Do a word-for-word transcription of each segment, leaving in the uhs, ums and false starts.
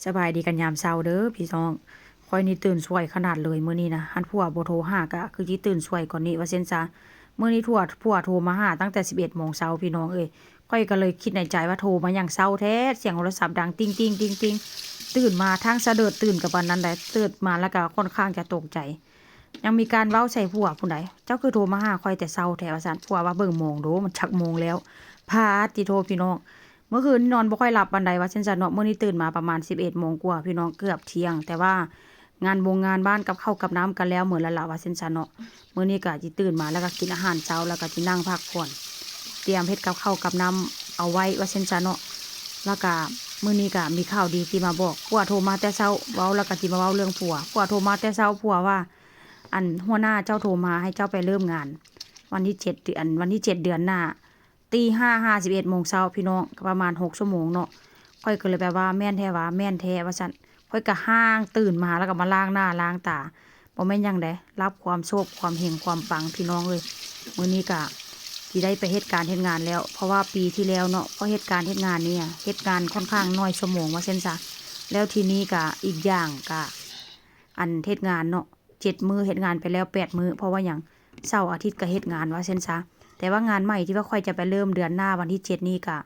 สบายดีกันยามเช้าเด้อพี่น้อง ข้อยนี่ตื่นสวยขนาดเลยมื้อนี้นะ คันผัวบ่โทรหาก็คือสิตื่นสวยกว่านี้ว่าซั่นซะ มื้อนี้ผัว ผัวโทรมาหาตั้งแต่สิบเอ็ดโมงเช้าพี่น้องเอ้ย ข้อยก็เลยคิดในใจว่าโทรมาหยังเช้าแท้ เสียงโทรศัพท์ดังติ๊งติ๊งติ๊งติ๊ง ตื่นมาทั้งสะเดิดตื่นกับปานนั้นแหละ ตื่นมาแล้วก็ค่อนข้างจะตกใจ ยังมีการเว้าใส่ผัวผู้ใด เจ้าคือโทรมาหาข้อยแต่เช้าแท้ว่าซั่น ผัวว่าเบิ่งโมงดู มันจักโมงแล้ว พาดติโทพี่น้อง เมื่อคืนนอนบ่ค่อยหลับปานใดว่าซั่นซะเนาะ มื้อนี้ตื่นมาประมาณสิบเอ็ดโมงกว่าพี่น้อง เกือบเที่ยง แต่ว่างานบงงานบ้านกับข้าวกับน้ำก็แล้วหมดแล้วล่ะว่าซั่นซะเนาะ มื้อนี้ก็สิตื่นมาแล้วก็กินอาหารเช้า แล้วก็สินั่งพักผ่อน เตรียมเฮ็ดกับข้าวกับน้ำเอาไว้ว่าซั่นซะเนาะ แล้วก็มื้อนี้ก็มีข่าวดีสิมาบอก ผัวโทรมาแต่เช้า เว้าแล้วก็สิมาเว้าเรื่องผัว ผัวโทรมาแต่เช้า ผัวว่า อันหัวหน้าเจ้าโทรมาให้เจ้าไปเริ่มงาน วันที่เจ็ดเดือน วันที่เจ็ดเดือนหน้า ตีห้าห้าสิบเอ็ดโมงเช้าพี่น้อง ก็ประมาณหกชั่วโมงเนาะ ข้อยก็เลยแบบว่าแม่นแท้วะ แม่นแท้ว่าซั่น ข้อยก็ฮ้างตื่นมาแล้วก็มาล้างหน้าล้างตา บ่แม่นหยังใด รับความโชคความเฮงความปังพี่น้องเอ้ย มื้อนี้ก็สิได้ไปเฮ็ดการเฮ็ดงานแล้ว เพราะว่าปีที่แล้วเนาะ ข้อยเฮ็ดการเฮ็ดงานนี่อะ เฮ็ดงานค่อนข้างน้อยชั่วโมงว่าซั่นซะ แล้วทีนี้ก็อีกอย่างก็ อันเฮ็ดงานเนาะ เจ็ดมื้อ เฮ็ดงานไปแล้วแปดมื้อ เพราะว่าหยัง เสาร์อาทิตย์ก็เฮ็ดงานว่าซั่นซะ แต่ว่างานใหม่ที่ว่าข้อยจะไปเริ่มเดือนหน้าวันที่เจ็ดนี่ก็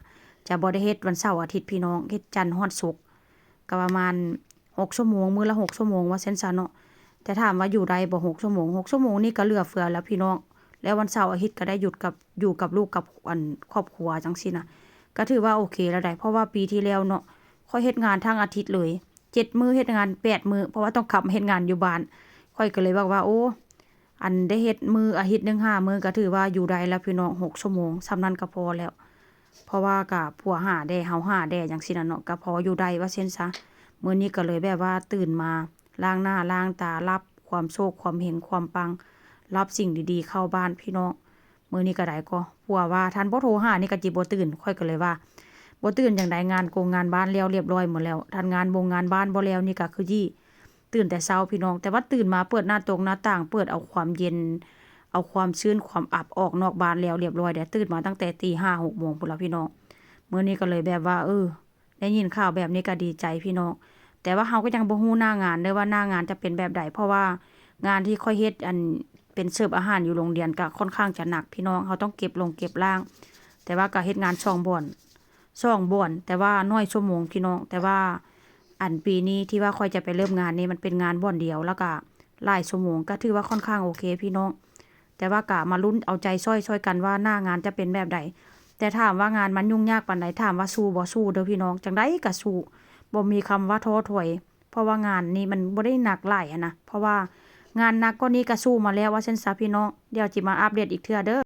จะบ่ได้เฮ็ดวันเสาร์อาทิตย์พี่น้อง เฮ็ดจันทร์ฮอดศุกร์ ก็ประมาณหกชั่วโมง มื้อละหกชั่วโมงว่าซั่นซะเนาะ แต่ถามว่าอยู่ได้บ่หกชั่วโมง หกชั่วโมงนี่ก็เหลือเฟือแล้วพี่น้อง แล้ววันเสาร์อาทิตย์ก็ได้หยุดกับ อยู่กับลูกกับ อัน ครอบครัวจั่งซี้นะ ก็ถือว่าโอเคแล้วได๋ เพราะว่าปีที่แล้วเนาะ ข้อยเฮ็ดงานทั้งอาทิตย์เลย เจ็ดมื้อเฮ็ดงานแปดมื้อ เพราะว่าต้องกลับมาเฮ็ดงานอยู่บ้าน ข้อยก็เลยบอกว่า โอ้ อันได้เฮ็ดมื้ออาทิตย์หนึ่งห้ามื้อ ก็ถือว่าอยู่ได้แล้วพี่น้อง หกชั่วโมง ส่ำนั้นก็พอแล้ว เพราะว่าก็ผัวหาแด่ เฮาหาแด่จั่งซี้น่ะเนาะ ก็พออยู่ได้ว่าซั่นซะ มื้อนี้ก็เลยแบบว่าตื่นมาล้างหน้าล้างตา รับความโชคความเฮงความปัง รับสิ่งดีๆเข้าบ้านพี่น้อง มื้อนี้ก็ได้ก็ ผัวว่าคันบ่โทรหานี่ก็สิบ่ตื่น ข้อยก็เลยว่า บ่ตื่นจั่งใด งานกงงานบ้านแล้วเรียบร้อยหมดแล้ว คันงานบงงานบ้านบ่แล้วนี่ก็คือสิตื่นแต่เช้าพี่น้อง แต่ว่าตื่นมาเปิดหน้าตงหน้าต่าง เปิดเอาความเย็น เอาความชื้นความอับออกนอกบ้านแล้วเรียบร้อยเด้ ตื่นมาตั้งแต่ตีห้าหกโมงพู้นล่ะพี่น้อง มื้อนี้ก็เลยแบบว่า เออ ได้ยินข่าวแบบนี้ก็ดีใจพี่น้อง แต่ว่าเฮาก็ยังบ่ฮู้หน้างานเด้อว่าหน้างานจะเป็นแบบใด เพราะว่างานที่ข้อยเฮ็ด อัน เป็นเสิร์ฟอาหารอยู่โรงเรียนก็ค่อนข้างจะหนักพี่น้อง เฮาต้องเก็บลงเก็บล่าง แต่ว่าก็เฮ็ดงานสองบ่อน สองบ่อน แต่ว่าน้อยชั่วโมงพี่น้อง แต่ว่า อันปีนี้ที่ว่าข้อยจะไปเริ่มงานนี่มันเป็นงานบ่อนเดียว แล้วก็หลายชั่วโมง ก็ถือว่าค่อนข้างโอเคพี่น้อง แต่ว่าก็มาลุ้นเอาใจช่วย ช่วยกันว่าหน้างานจะเป็นแบบใด แต่ถามว่างานมันยุ่งยากปานใด ถามว่าสู้บ่ สู้เด้อพี่น้อง จั่งใดก็สู้ บ่มีคำว่าท้อถอย เพราะว่างานนี่มันบ่ได้หนักหลายหั้นนะ เพราะว่างานหนักกว่านี้ก็สู้มาแล้วว่าซั่นซะพี่น้อง เดี๋ยวสิมาอัปเดตอีกเทื่อเด้อ